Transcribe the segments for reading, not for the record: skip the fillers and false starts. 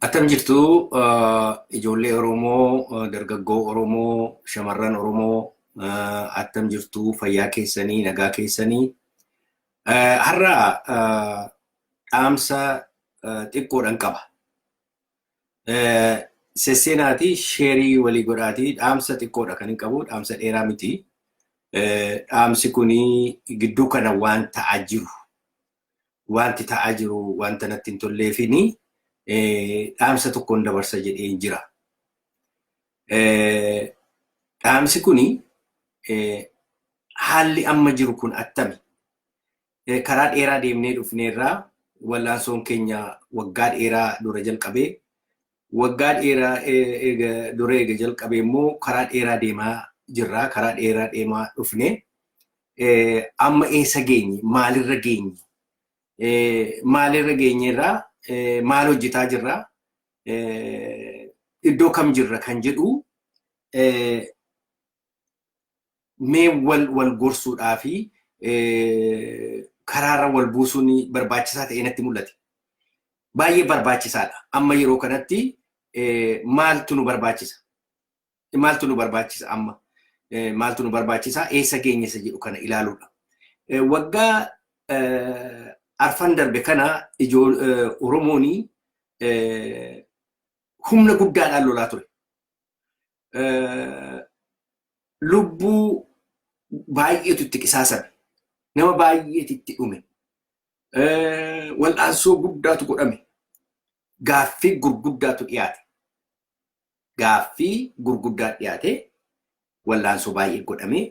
Akkam jirtu ijoollee Oromoo, dargaggoo Oromoo, shamarran Oromoo, attam jirtu fayyaa keessanii, nagaa keessanii. Har'a dhaamsa xiqqoodhan qaba. Sesseenaatii sheerii walii godhaatii dhaamsa xiqqoodha kan hin qabu, dhaamsa dheeraa miti. Dhaamsi kuni gidduu kana waan ta'aa jiru wanti ta'aa jiru wanta natti hin tolleefini dhaamsa tokkoon dabarsa jedheen jira. Dhaamsi kuni haalli amma jiru kun attami? Karaa dheeraa deemnee dhufneerraa wallaansoon keenya waggaa dheeraa dura jalqabee waggaa dheeraa dura eega jalqabee immoo karaa dheeraa deemaa jirra. Karaa dheeraa deemaa dhufne. Amma eessa geenye? Maalirra geenye? Maalirra geenyeerraa? Maal hojjetaa jirra? Iddoo kam jirra kan jedhu mee wal wal gorsuudhaa fi karaarra wal buusuun barbaachisaa ta'ee natti mul'ate. Baay'ee barbaachisaadha. Amma yeroo kanatti maaltu nu barbaachisa? Maaltu nu barbaachisa amma? Maaltu nu barbaachisa? Eessa geenye isa jedhu kana ilaaluudha. Waggaa arfan darbe kana Oromoon humna guddaadhaan lolaa ture. Lubbuu baay'eetu itti qisaasame. Nama baay'eetu itti dhume. Wal'aansoo guddaatu godhame. Gaaffii gurguddaatu dhiyaate. Gaaffii gurguddaa dhiyaate. Wal'aansoo baay'ee godhame.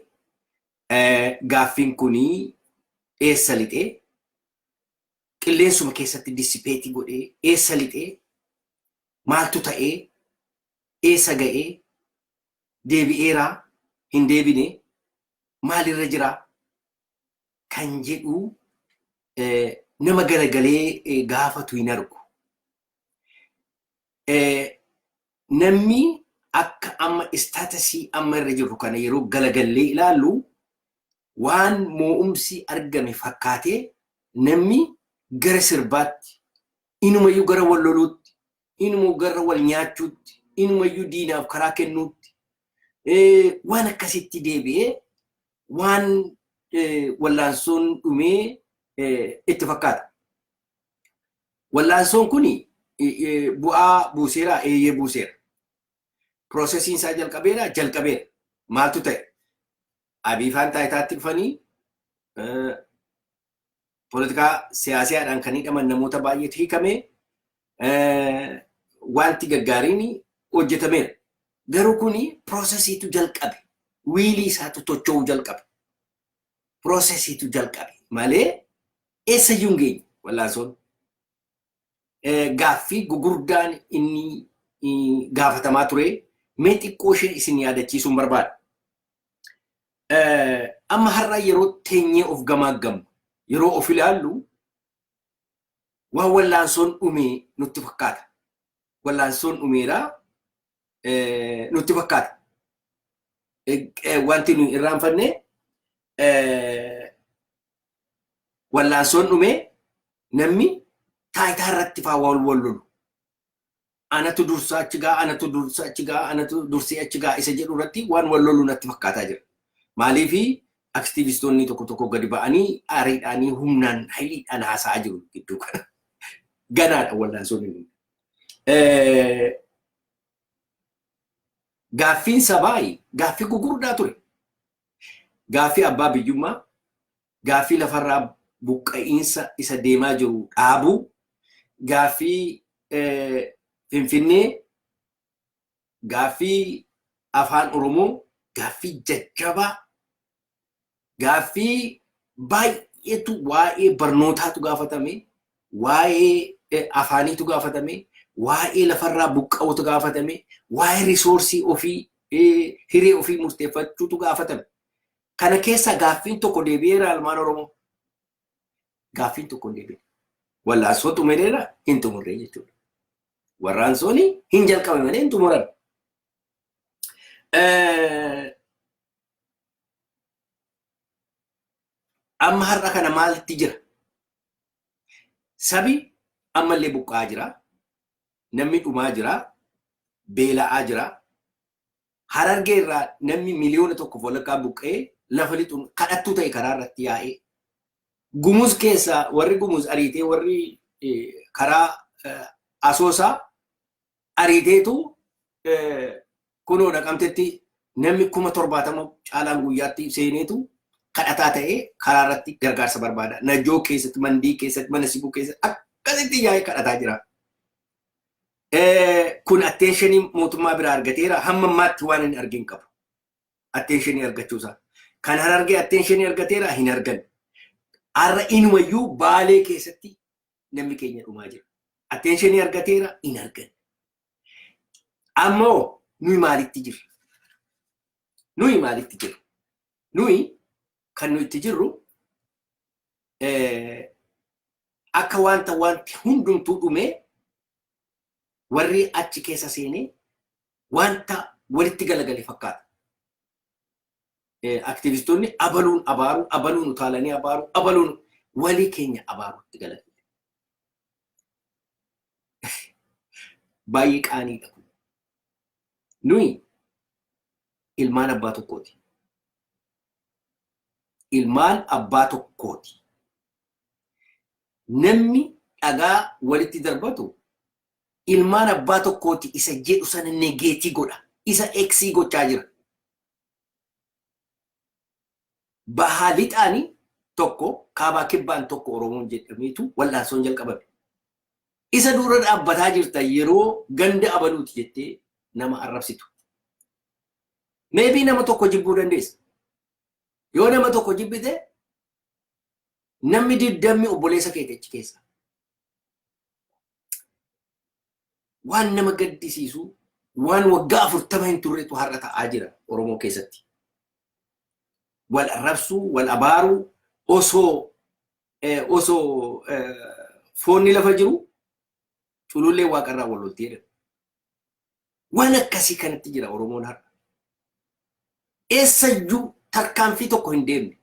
Gaaffiin kun eessa lixee qilleensuma keessatti disipeetii godhee eessa lixee maaltu ta'ee eessa ga'ee deebi'eeraa hin deebine maalirra jiraa kan jedhu nama garagalee gaafatu hin argu. Namni akka amma istaatasii amma irra jirru kana yeroo galagallee ilaallu waan moo'umsi argame fakkaatee namni gara sirbaatti, inumayyuu gara wal loluutti, inuma gara wal nyaachuutti, inumayyuu diinaaf karaa kennuutti waan akkasitti deebi'ee waan wallaansoon dhumee itti fakkaata. Wallaansoon kun bu'aa buuseera eeyyee buuseera. Piroosesiin isaa jalqabeera jalqabeera. Maaltu ta'e? Abiifaan taayitaatti dhufanii poolitikaa siyaasiyaadhaan kan hidhaman namoota baay'eetu hiikame wanti gaggaariin hojjetameera. Garuu kuni piroosesiitu jalqabe. Wiilii isaatu tocho'uu jalqabe. Piroosesiitu jalqabe malee eessayyuu hin geenye wallaansoon. Gaaffii gugurdaan inni gaafatamaa ture mee xiqqoo ishee isin yaadachiisuun barbaada. Amma har'a yeroo teenyee of gamaaggamnu yeroo of ilaallu waan wallaansoon dhume nutti fakkaata. Wallaansoon dhumeera nutti fakkaata. Wanti nuyi irraanfanne wallaansoon dhume namni taayitaa irratti faa wal wal lolu. Anatu dursa achi ga'a, anatu dursa achi ga'a, anatu dursee achi ga'a isa jedhu irratti waan wal lolu natti fakkaataa jira. Maaliifi aktiivistoonni tokko tokko gadi ba'anii aariidhaanii humnaan hayiliidhaan haasa'aa jiru gidduu kana. Ganaadha wallaansoon inni. Gaaffiin sabaa gaaffii gugurdaa ture. Gaaffii abbaa biyyummaa, gaaffii lafarraa buqqa'iinsa isa deemaa jiru dhaabuu, gaaffii Finfinnee, gaaffii afaan Oromoo, gaaffii jajjabaa, gaaffii baay'eetu waa'ee barnootaatu gaafatame, waa'ee afaaniitu gaafatame, waa'ee lafarraa buqqa'uutu gaafatame, waa'ee risoorsii ofii hiree ofii murteeffachuutu gaafatame. Kana keessa gaaffiin tokko deebi'eera ilmaan Oromoo. Gaaffiin tokko hin deebi'e. Wallaansoo xumureera hin xumurree jechuudha. Warraansoon hin jalqabe malee hin xumuran. Amma har'a kana maalti jira? Sabi ammallee buqqa'aa jira. Namni dhumaa jira. Beela'aa jira. Harargee irraa namni 1.5 miliyoona buqqee lafa lixuun kadhattuu ta'e karaa irratti yaa'ee. Gumuz keessaa warri Gumuz ariitee, warri karaa Asoosaa ariiteetu kunoo Naqamtetti namni 70,000 caalaan guyyaatti seeneetu kadhataa ta'ee karaa irratti gargaarsa barbaada. Najjoo keessatti, Mandii keessatti, Mana Sibuu keessatti akkasitti yaa'ee kadhataa jira. Kun attention mootummaa biraa argateera, hamma ammaatti waan hin argin qabu. Attention argachuusaa. Kan Harargee attention argateera, hin argan. Har'a inumayyuu Baalee keessatti namni keenya dhumaa jira. Attention argateera, hin argan. Ammoo nuyi maalitti jirra? Nuyi maalitti jirra? Nuyi kan nuyi itti jirru akka wanta wanti hundumtuu dhumee warri achi keessa seenee wanta walitti galagale fakkaata. Aktivistoonni abaluun abaaruu, abaluun utaalanii abaaruu, abaluun walii keenya abaaruutti galagale. Baay'ee qaaniidha kun. Nuyi ilmaan abbaa tokkooti. Ilmaan abbaa tokkooti. Namni dhagaa walitti darbatu ilmaan abbaa tokkooti isa jedhu sana negate godha. Isa eksii gochaa jira. Bahaa lixaanii tokko, kaabaa kibbaan tokko Oromoon jedhameetu wal'aansoon jalqabame. Isa dura dhaabbataa jirta yeroo ganda abaluuti jettee nama arrabsitu. Maybe nama tokko jibbuu dandeessa. Yoo nama tokko jibbite, namni 20 obboleessa keeti achi keessa. Waan nama gaddisiisu, waan waggaa 40 hin turretu har'a ta'aa jira Oromoo keessatti. Wal arrabsuu, wal abaaruu, osoo foonni lafa jiru culullee waaqarraa wal lolti jedhama. Waan akkasii kanatti jira Oromoon har'a. Eessayyuu tarkaanfii tokko hin deemne.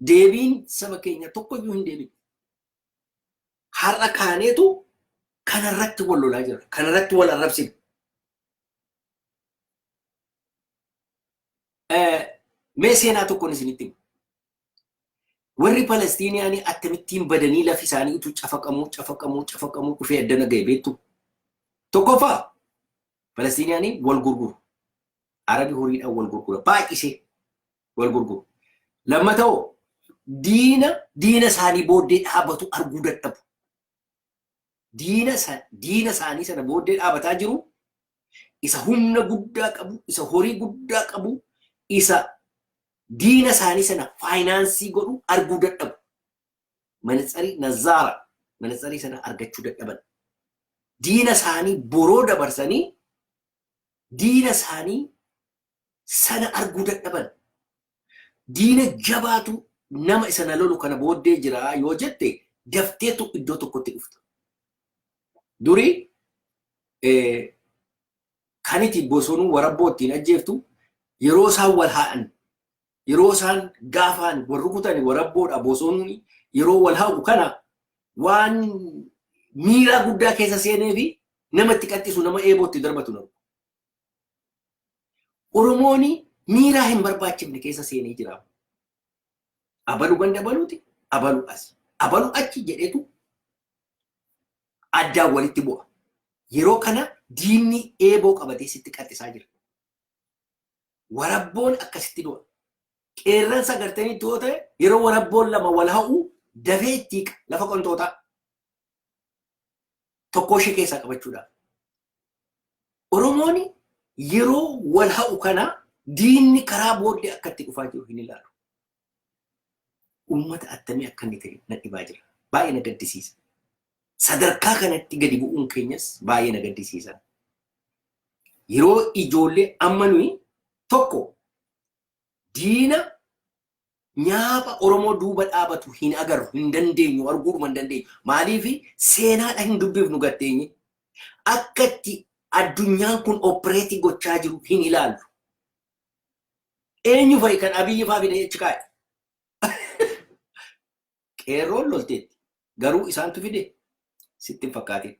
Deebiin saba keenya tokkoyyuu hin deebine. Har'a kaaneetu kanarratti wal lolaa jira. Kanarratti wal arrabsina. Mee seenaa tokkoon isinitti hima. Warri Palestiiniyaanii akkamittiin badanii lafi isaanii utuu cafaqamuu, cafaqamuu, cafaqamuu dhufee addana ga'e beektu? Tokkoffaa, Palestiiniyaanii wal gurguru. Arabi horiidhaan wal gurgura. Baay'isee wal gurguru. Lammata'oo, diina diina isaanii booddee dhaabatu arguu dadhabu. Diina isaanii sana booddee dhaabataa jiru, isa humna guddaa qabu, isa horii guddaa qabu, isa diina isaanii sana finance godhu arguu dadhabu. Manatsarii nazaara manatsarii sana argachuu dadhaban. Diina isaanii boroo dabarsanii diina isaanii sana arguu dadhaban. Diina jabaatu nama isa na lolu kana booddee jira yoo jette, dafteetu iddoo tokkotti dhufta. Durii kan itti bosonuu warabboo ittiin ajjeeftu, yeroo isaan wal haa'an, yeroo isaan gaafaan wal rukutan, warabboodha bosonuun yeroo wal haa'u kana waan miiraa guddaa keessa seenee fi nama itti qaxxisu, nama eebootti darbatu nargu. Oromoon miiraa hin barbaachifne keessa seenee jira. Abalu ganda abaluuti, abalu asi, abalu achi jedheetu addaan walitti bu'a. Yeroo kana diinni eeboo qabatee sitti qaxxisaa jira. Warabboon akkasitti du'a. Qeerransa agartanii yoo ta'e, yeroo warabboon lama wal ha'u dafee itti hiiqa lafa qontootaa. Tokkoo ishee keessaa qabachuudhaaf. Oromoon yeroo wal ha'u kana diinni karaa booddee akka itti dhufaa jiru hin ilaalu. Uummata attamii akka inni ta'e na dhibaa jira. Baay'ee na gaddisiisa. Sadarkaa kanatti gadi bu'uun keenyas baay'ee na gaddisiisa. Yeroo ijoollee amma nuyi tokko diina nyaapha Oromoo duuba dhaabatu hin agarru, hin dandeenyu, arguudhuma hin dandeenyu. Maaliif? Seenaadha hin dubbifnu gatteenye. Akka itti addunyaan kun operate gochaa jiru hin ilaallu. Eenyu fa'i kan Abiyyi fa'aa fidee achi kaa'e? Qeerroon lolteetti. Garuu isaantu fide sitti hin fakkaatin.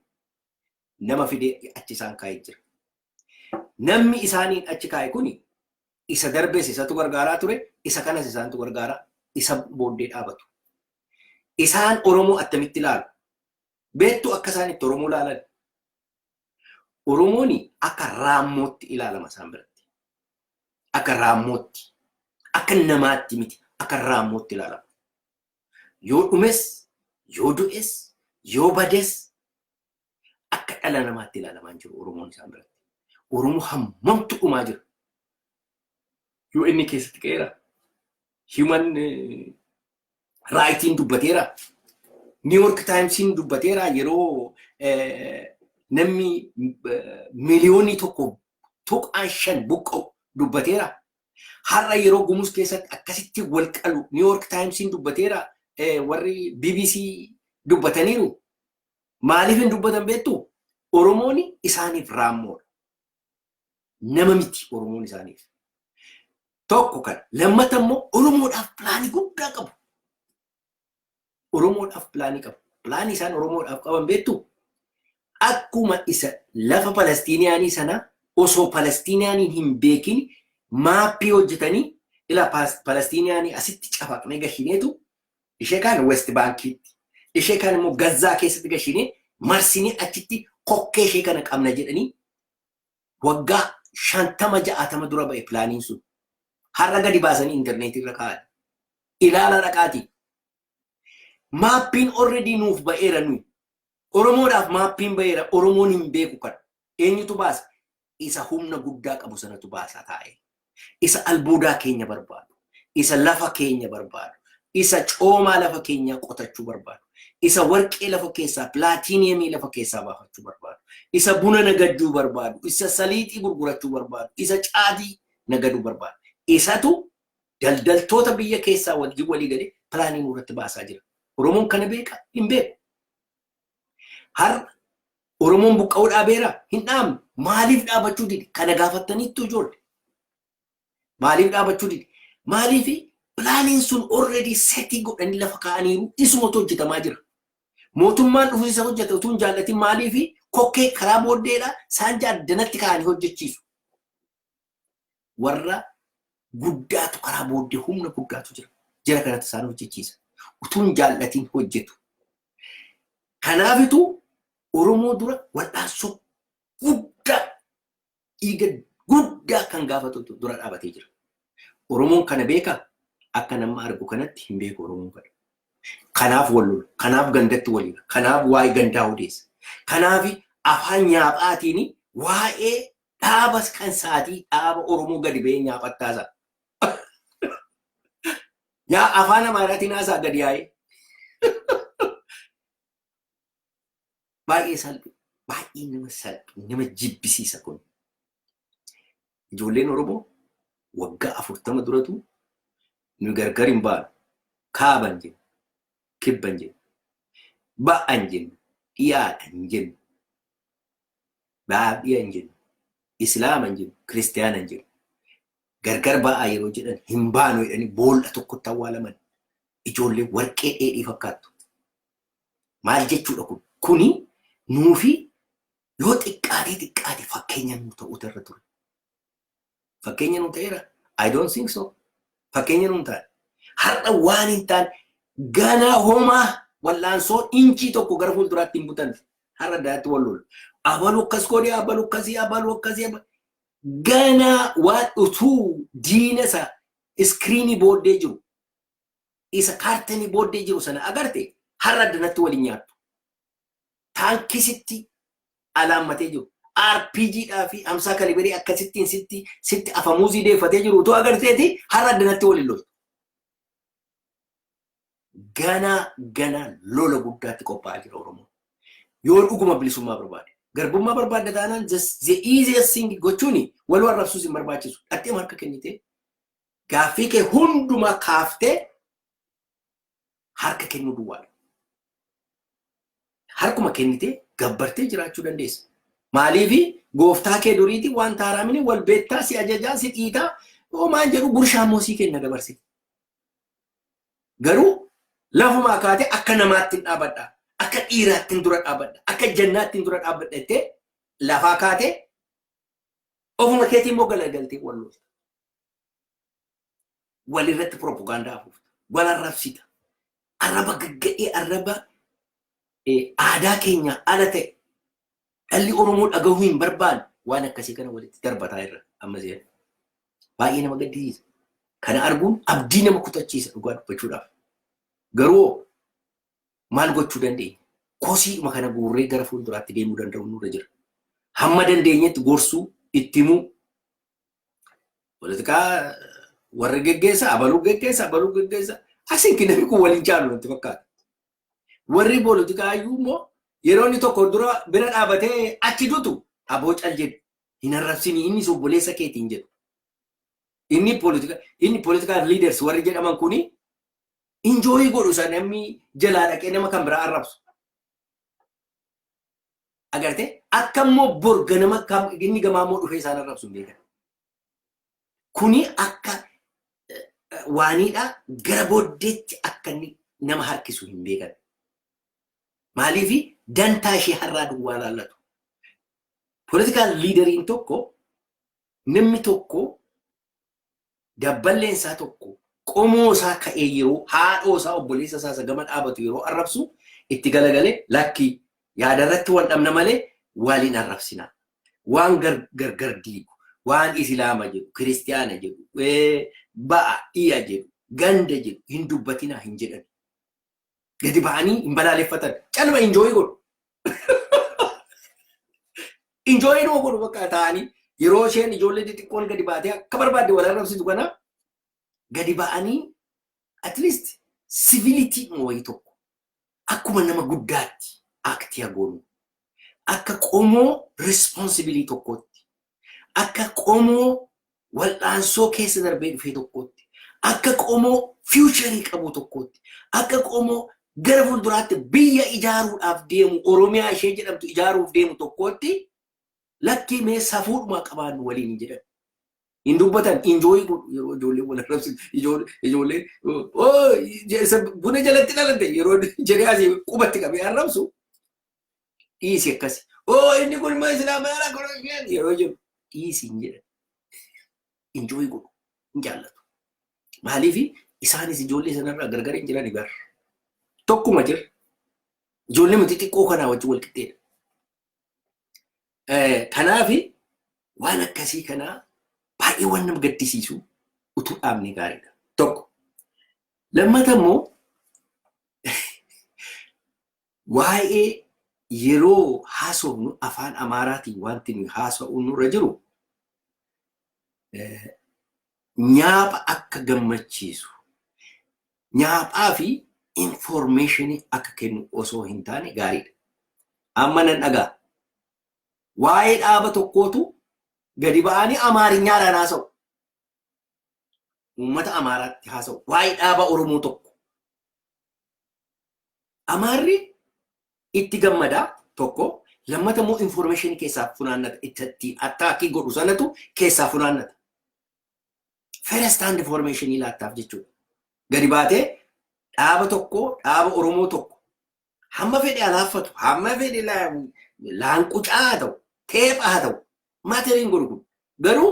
Nama fidee achi isaan kaa'ee jira. Namni isaaniin achi kaa'e kuni isa darbees isatu gargaaraa ture, isa kanas isaantu gargaaraa, isa booddee dhaabatu. Isaan Oromoo attamitti ilaalu? Beektu akka isaan itti Oromoo ilaalan? Oromoon akka raammootti ilaalama isaan biratti. Akka raammootti. Akka namaatti miti. Akka raammootti ilaalama. Yoo dhumes, yoo du'es, yoo bades akka dhala namaatti ilaalamaa hin jiru Oromoon isaan biratti. Oromoo hammamtu dhumaa jira? Yoo inni keessatti ka'eera. Human Rightiin dubbateera. New York Timesiin dubbateera yeroo namni 1.5 miliyoonii buqqa'u dubbateera. Har'a yeroo Gumus keessatti akkasitti wal qalu New York Timesiin dubbateera. Warri BBC dubbataniiru. Maaliif hin dubbatan beektu? Oromoon isaaniif raammoodha. Nama miti Oromoon isaaniif. Tokko kan lammata immoo Oromoodhaaf pilaanii guddaa qabu. Oromoodhaaf pilaanii qabu. Pilaanii isaan Oromoodhaaf qaban beektu? Akkuma isa lafa Palestiniyaanii sana osoo Palestiniyaaniin hin beekin maappii hojjetanii, ila Palestiniyaanii asitti cafaqnee gashineetu, ishee kaan West Bankiitti, ishee kaan immoo Gazzaa keessatti gashinee marsinee achitti kokkee ishee kana qabna jedhanii waggaa 50 60 dura ba'e pilaaniin sun. Har'a gadi baasanii intarneetii irra kaa'an. Ilaala dhaqaati. Maappiin already nuuf ba'eera nuyi. Oromoodhaaf maappiin ba'eera. Oromoon hin beeku kana. Eenyutu baasa? Isa humna guddaa qabu sanatu baasa taa'e. Isa albuudaa keenya barbaadu. Isa lafa keenya barbaadu. Isa coomaa lafa keenyaa qotachuu barbaadu. Isa warqee lafa keessaa, pilaatiiniyemii lafa keessaa baafachuu barbaadu. Isa buna nagadduu barbaadu. Isa saliixii gurgurachuu barbaadu. Isa caatii nagaduu barbaadu. Isatu daldaltoota biyya keessaa wajjin walii galee pilaanii nurratti baasaa jira. Oromoon kana beeka? Hin beeku. Har'a Oromoon buqqa'uu dhaabeera? Hin dhaabne. Maaliif dhaabachuu dide? Kana gaafattaniittu ijoollee? Maaliif dhaabachuu dide? Maaliif pilaaniin sun already setii godhanii lafa kaa'aniiru, isumatu hojjetamaa jira. Mootummaan dhufu isa hojjeta utuu hin jaallatin. Maaliif kokkee karaa booddeedha saanjaa addanatti kaa'anii hojjechiisu. Warra guddaatu karaa booddee humna guddaatu jira. Jara kanatti isaan hojjechiisa. Utuu hin jaallatin hojjetu. Kanaafitu Oromoo dura wal'aansoo guddaa, dhiiga guddaa kan gaafatu dura dhaabatee jira. Oromoon kana beekaa? Akka nama argu kanatti hin beeku Oromoon kana. Kanaaf wal lola. Kanaaf gandatti waliira. Kanaaf waa'ee gandaa odeessa. Kanaaf afaan nyaaphaatiin waa'ee dhaaba kan saatii dhaaba Oromoo gadi ba'ee nyaaphattaasa. Yaa afaan Amaaraatiin haasaa gadi yaa'ee. Baay'ee salphi. Baay'ee nama salphi. Nama jibbisiisa kun. Ijoolleen Oromoo waggaa 40 duratu nu gargar hin baanu. Kaaban jennu. Kibban jennu. Ba'an jennu. Dhiyaadha hin jennu. Ba'a dhiya hin jennu. Islaama hin jennu. Kiristiyaana hin jennu. Gargar ba'aa yeroo jedhan hin baanu jedhanii boolla tokkotti awwaalaman. Ijoollee warqee dheedhii fakkaattu. Maal jechuudha kun? Kuni nuufi yoo xiqqaatee xiqqaate fakkeenya nu ta'uutu irra ture. Fakkeenya nu ta'eera? I don't think so. Fakkeenya nu hin taane. Har'a waan hin taane ganaa homaa wal'aansoo inchii tokko gara fuulduraatti hin butan. Har'a daatti wal lolu. Abalu akkas godhe, abalu akkasii, abalu akkasii. Ganaa waan utuu diina isa iskiriinii booddee jiru, isa kaartanii booddee jiru sana agarte har'a addanatti waliin nyaattu. Taankisitti alaammatee jiru. RPGdhaa fi hamsaa kaliberii akkasittiin sitti afamuuzii deeffatee jiru utuu agarteeti har'a addanatti waliin loltu. Ganaa ganaa lola guddaatti qophaa'aa jira Oromoon. Yoo dhuguma bilisummaa barbaade. Garbummaa barbaadda taanaan the easiest thing gochuuni wal arrabsuus hin barbaachisu. Dhattee harka kennitee gaaffii kee hundumaa kaaftee harka kennuu duwwaadha. Harkuma kennitee gabbartee jiraachuu dandeessa. Maaliifi gooftaa kee duriiti waan taaraamini wal beektaa, si ajajaa, si dhiitaa, hoomaan jedhu gurshaa immoo sii kenna dabarse. Garuu lafumaa kaatee akka namaatti hin dhaabadha. Akka dhiiraattiin dura dhaabbadha. Akka jannaattiin dura dhaabbadha jettee lafaa kaatee ofuma keetii immoo galagaltee wal lolta. Walirratti propagaandaa afuufta. Wal arrabsita. Arraba gagga'ee, arraba aadaa keenya ala ta'e, dhalli Oromoo dhagahuu hin barbaanne, waan akkasii kana walitti darbataa irra amma seera. Baay'ee nama gaddisiisa. Kana arguun abdii nama kutachiisa dhugaa dubbachuudhaaf. Garuu maal gochuu dandeenya? Kosiidhuma kana guurree gara fuulduraatti deemuu danda'u nurra jira. Hamma dandeenyetti gorsuu, itti himuu. Poolitikaa warri geggeessa, abaluu geggeessa, abaluu geggeessa. Asiin namni kun waliin caalu natti fakkaata. Warri poolitikaa iyyuu immoo yeroo inni tokko dura bira dhaabatee achi dutu, "Aboo, cal jedhu, hin arrabsinii, innis obboleessa keetiin," jedhu. Inni political leaders warri jedhaman kuni enjoy godhu isa namni jalaa dhaqee nama kan biraa arrabsu. Agartee, akka immoo bor ganama inni gamaa immoo dhufee isaan arrabsu hin beekan. Kuni akka waaniidha, gara booddeetti akka inni nama harkisu hin beekan. Maaliif? Dantaa ishee har'aa duwwaa laallatu. Political leaderiin tokko, namni tokko, dabballeen isaa tokko qomoo isaa ka'ee yeroo haadhoo isaa, obboleessa isaa isa gama dhaabatu yeroo arrabsu, itti galagalee, "Lakkii, yaada irratti wal dhabna malee waliin arrabsina. Waan gargar diigu, waan Islaama jedhu, Kiristiyaana jedhu, ba'a dhiya jedhu, ganda jedhu hin dubbatinaa," hin jedhan. Gadi ba'anii hin balaaleffatan. Calma enjoy godhu. Enjoy numa godhu bakka ta'anii yeroo isheen ijoollee xixiqqoon gadi baatee akka barbaadde wal arrabsitu kana gadi ba'anii at least civility wayii tokko akkuma nama guddaatti act goonu. Akka qomoo responsibility tokkootti. Akka qomoo wal'aansoo keessa darbee dhufee tokkootti. Akka qomoo future qabu tokkootti. Akka qomoo gara fuulduraatti biyya ijaaruudhaaf deemu, Oromiyaa ishee jedhamtu ijaaruuf deemu tokkootti, lakkii, mee safuudhuma qabaannu waliin hin jedhan. Hin dubbatan, enjoy godhu yeroo ijoolleen wal arrabsitu. Ijoolleen buna jalatti dhalate yeroo jedhee asii qubatti qabee arrabsu, "Dhiisi akkasi. Oo, inni kun immoo Islaama yeroo jedhu, "Dhiisi," hin jedhan. Enjoy godhu, hin jaallatu. Maaliif? Isaanis ijoollee sanarraa gargar hin jiran bar. Tokkuma jira. Ijoollee miti xiqqoo kanaa wajjin wal qixxeedha. Kanaaf waan akkasii kanaa baay'ee waan nama gaddisiisu utuu dhaabne gaariidha. Tokko. Lammata immoo waa'ee yeroo haasofnu afaan Amaaraatiin wanti nuyi haasa'u nurra jiru nyaapha akka gammachiisu, nyaaphaa fi information akka kennu osoo hin taane gaariidha. Amma nan dhagaa. Waa'ee dhaaba tokkootu gadi ba'anii Amaarinyaadhaan haasa'u. Uummata Amaaraatti haasa'u. Waa'ee dhaaba Oromoo tokko. Amaarri itti gammadaa tokko, lammata immoo information keessaa funaannata, itti attack godhu sanatu keessaa funaannata. First hand information laattaaf jechuudha. Gadi baatee dhaaba tokko, dhaaba Oromoo tokko, hamma fedhe alaaffatu, hamma fedhe laanqucaa haa ta'u, teepha haa ta'u, matter hin godhu kun. Garuu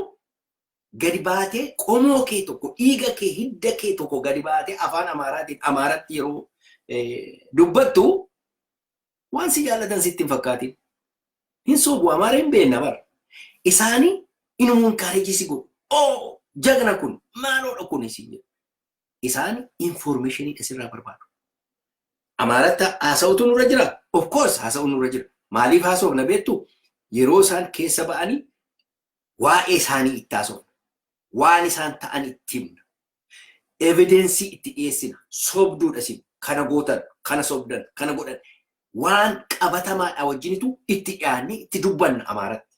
gadi baatee qomoo kee tokko, dhiiga kee, hidda kee tokko gadi baatee afaan Amaaraatiin Amaaratti yeroo dubbattu waan si jaallatan sitti hin fakkaatin. Hin soobu, Amaara hin beekna bara. Isaanii inuma encourage si godhu. "Oo, jagna kun, maaloodha kun," isin jedhu. Isaan information asirraa barbaadu. Amaaratti haasa'utu nurra jira. Of course haasa'u nurra jira. Maaliif haasofna beektu? Yeroo isaan keessa ba'anii waa'ee isaanii itti haasofna. Waan isaan ta'an itti himna. Evidence itti dhiyeessina. Sobduudha isin. Kana gootan, kana sobdan, kana godhan. Waan qabatamaadha wajjinitu itti dhiyaannee itti dubbanna Amaaratti.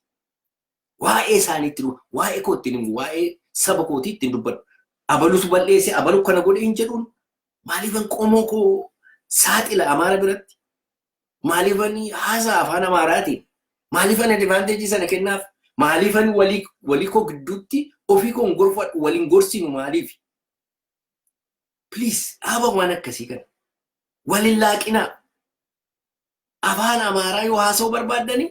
Waa'ee isaanii itti dubbanna. Waa'ee koo ittiin himu, waa'ee saba kootii ittiin dubbadhu. Abalutu balleesse, abalu kana godhe hin jedhuun. Maaliifan qomoo koo saaxila Amaara biratti? Maaliifan haasaa afaan Amaaraatiin? Maaliifan advantage sana kennaaf? Maaliifan walii koo gidduutti ofii koo hin gorfadhu, waliin gorsinu maaliif? Please, dhaaba waan akkasii kana. Waliin laaqinaa. Afaan Amaaraa yoo haasa'uu barbaaddani,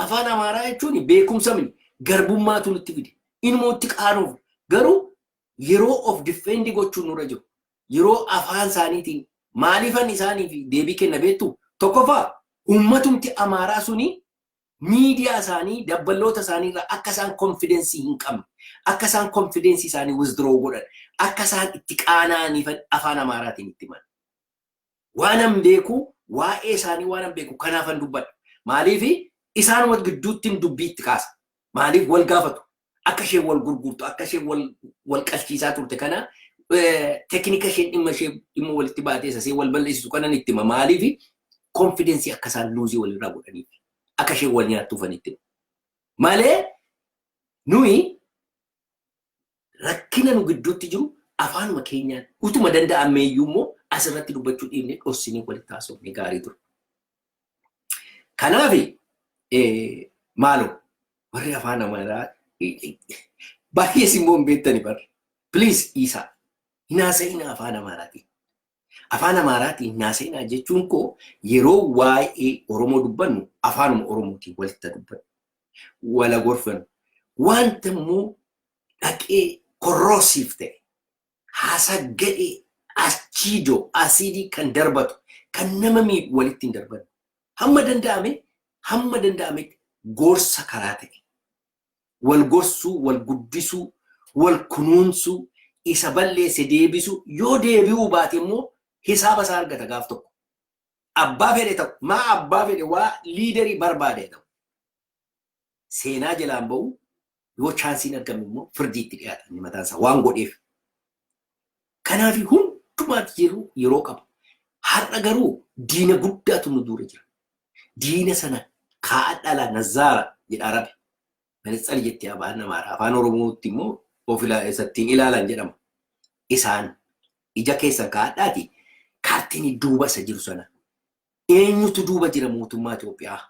afaan Amaaraa jechuun beekumsa mini garbummaatu nutti fide. Inuma itti qaanuuf garuu yeroo of defend gochuun nurra jiru. Yeroo afaan isaaniitiin maaliifan isaaniif deebii kenna beektu? Tokkoffaa, uummatumti Amaaraa suni miidiyaa isaanii, dabballoota isaanii irraa akka isaan confidence hin qabne, akka isaan confidence isaanii withdraw godhan, akka isaan itti qaana'aniif afaan Amaaraatiin itti himan. Waanan beeku, waa'ee isaanii waanan beeku kanaafan dubbadha. Maaliif isaanuma gidduutti dubbii itti kaasa. Maaliif wal gaafatu? Akka isheen wal gurgurtu, akka isheen wal qalchiisaa turte kana, tekinika isheen dhimma ishee dhimma walitti baatee isee wal balleessitu kanan itti hima. Maaliif confidence akka isaan lose walirraa godhaniif, akka isheen wal nyaattuufan itti hima. Malee nuyi rakkina nu gidduutti jiru afaanuma keenyaan utuma danda'ameeyyuu immoo asirratti dubbachuu dhiifnee dhossinee walitti haasofne gaarii ture. Kanaaf maaloo, warri afaan Amaaraa baay'ees immoo hin beektani barra. Please dhiisaa. Hin haasa'inaa afaan Amaaraatiin. Afaan Amaaraatiin hin haasa'inaa jechuun koo, yeroo waa'ee Oromoo dubbannu afaanuma Oromootiin walitti dubbannu. Wala gorfannu. Wanta immoo dhaqee corrosive ta'e, haasaa gadhee, achiidoo asiidii kan darbatu, kan nama miidhu walitti hin darbannu. Hamma danda'ametti gorsa karaa ta'e. Wal gorsuu, wal guddisuu, wal kunuunsuu, isa balleesse deebisuu, yoo deebi'uu baate immoo hisaaba isaa argata gaaf tokko. Abbaa fedhe ta'u, maa abbaa fedhe, waa leader barbaade ta'u. Seenaa jalaan ba'u, yoo chanceiin argame immoo firdiitti dhiyaata inni mataan isaa waan godheef. Kanaaf hundumaatti jiru yeroo qaba. Har'a garuu diina guddaatu nu dura jira. Diina sana kaa'aa dhala nazaara jedha Arabi. Manitsal jettee afaan Amaaraa, afaan Oromootti immoo of isattiin ilaalan jedhama. Isaan ija keessan kaa'adhaati kaartiin duuba isa jiru sana. Eenyutu duuba jira mootummaa Itoophiyaa?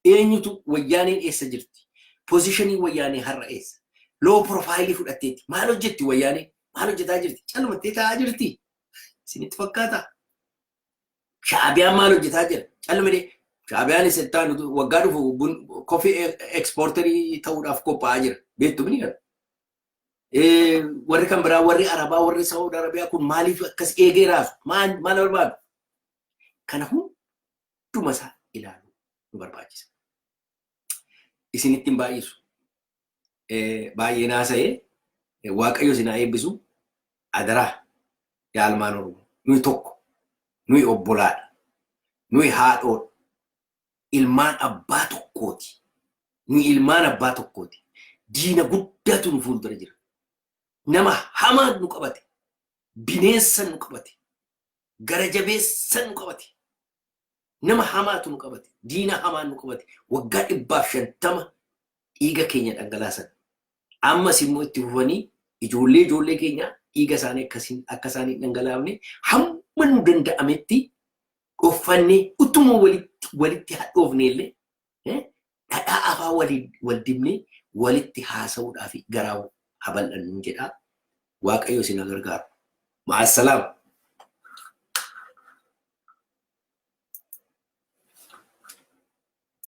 Eenyutu, wayyaaneen eessa jirti? Position wayyaanee har'a eessa? Low profile fudhatteetti. Maal hojjetti wayyaanee? Maal hojjetaa jirti? Calumattee taa'aa jirti. Isinitti fakkaata? Shaabiyaan maal hojjetaa jira? Callumadee Shaabiyaan isa waggaa dhufu coffee exporter ta'uudhaaf qophaa'aa jira. Beektu mini kana? Warri kan biraa, warri Arabaa, warri Saawud Arabiyaa kun maaliif akkas eegee raasu? Maal maal barbaadu? Kana hunduma isaa ilaaluu nu barbaachisa. Isinitti hin baay'isu. Baay'ee naasa'ee, Waaqayyo isin haa eebbisu. Adaraa, yaa ilmaan Oromoo, nuyi tokko, nuyi obbolaadha, nuyi haadhoodha, ilmaan abbaa tokkooti. Nuyi ilmaan abbaa tokkooti. Diina guddaatu nu fuuldura jira. Nama hamaan nu qabate, bineensa nu qabate, gara jabeessa nu qabate, nama hamaatu nu qabate, diina hamaan nu qabate. Waggaa 150 dhiiga keenya dhangalaasan. Ammas immoo itti fufanii ijoollee keenya dhiiga isaanii akkasiin akka isaanii hin dhangalaafne hamma nu danda'ametti dhoffannee, utuma walitti hadhoofne illee, dhadhaa afaan wal dibnee walitti haasa'uudhaaf garaa habal'annu jedha. Waaqayyo isin haa gargaaru. Ma'assalaam.